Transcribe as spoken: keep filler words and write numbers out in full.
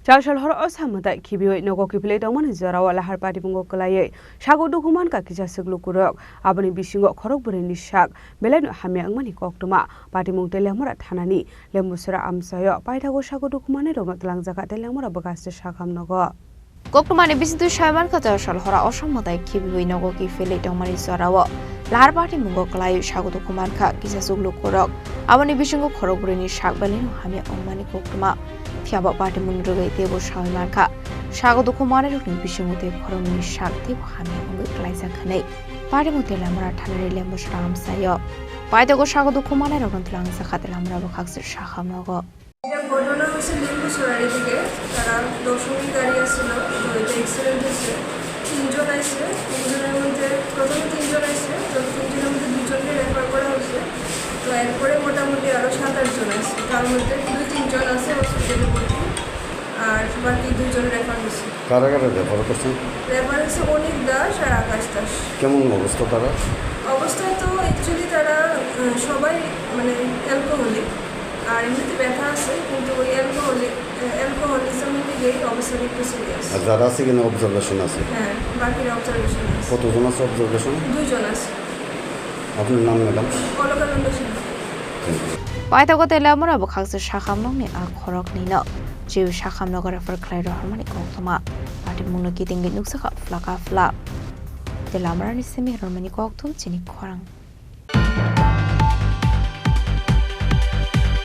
Chal sal horo osa mwtai khibiwi nogo kiphilwi tongmani jorao lahar patimungo kwlaiwi sago dukhu mankha kisa swk lukurok. Aboni bisingo khorok bwrwini sak belaino hamya wngmani koktwma. Patimung tei Lemura thanani Lembusura amchaio paithago sago dukhu manwi rokno twlangjakha tei Lemura bwkhaste sakham nogo. Koktwmani bisingtwi sai mankha, chal sal hora osa mwtai khibiwi nogo kiphilwi tongmani jorao lahar patimungo kwlaiwi sago dukhu mankha kisa swk lukurok. Aboni bisingo khorok bwrwini sak belaino hamya wngmani koktwma. Phiya bo patimungni rwgwi teibo sawi mankha, sago dukhu manwirokni bisingo tei khoroknwi sak teibo hamya wngwi klaijak hwnwi. Patimung tei Lemura thanani Lembusura amchaio paithago sago dukhu manwirokno twlangjakha tei Lemura bwkhaste sakham nogo. এটা ঘটনা হয়েছে লিম্বুছড়ার এদিকে, তারা দশমী গাড়ি আসছিল, তো এটা অ্যাক্সিডেন্ট হয়েছে। তিনজন আসছে, তিনজনের মধ্যে প্রথমে তিনজন আসছে, তো তিনজনের মধ্যে দুজনকে রেফার করা হয়েছে। তো এরপরে মোটামুটি আরও সাত আট জন আসছে, তার মধ্যে দুই তিনজন আছে হসপিটালে ভর্তি, আর বাকি দুইজন রেফার হয়েছে। কারা কারা রেফার করছেন? রেফার হয়েছে অনিক দাস আর আকাশ দাস। কেমন অবস্থা তারা? অবস্থা তো অ্যাকচুয়ালি তারা, উম, সবাই মানে অ্যালকোহলিক, আর এমনিতে ব্যথা আছে, কিন্তু ওই অ্যালকোহলিক, আহ, অ্যালকোহলিজমের দিকেই অবস্থাটা একটু সিরিয়াস। আর যারা আছে কিনা অবজারভেশন আছে? হ্যাঁ, বাকিরা অবজারভেশন আছে। কতজন আছে অবজারভেশন? দুইজন আছে। আপনার নাম, ম্যাডাম? অলকানন্দ সিংহ। Paithago tei Lemura bwkhaste sakham nokni a khoroknwino. Cheu sakham nogo refer khlai rohormani koktwma. Patimungno kitingwi nukjakha phlaka phla. Tei Lemurani simi romani kokthum chini khorang.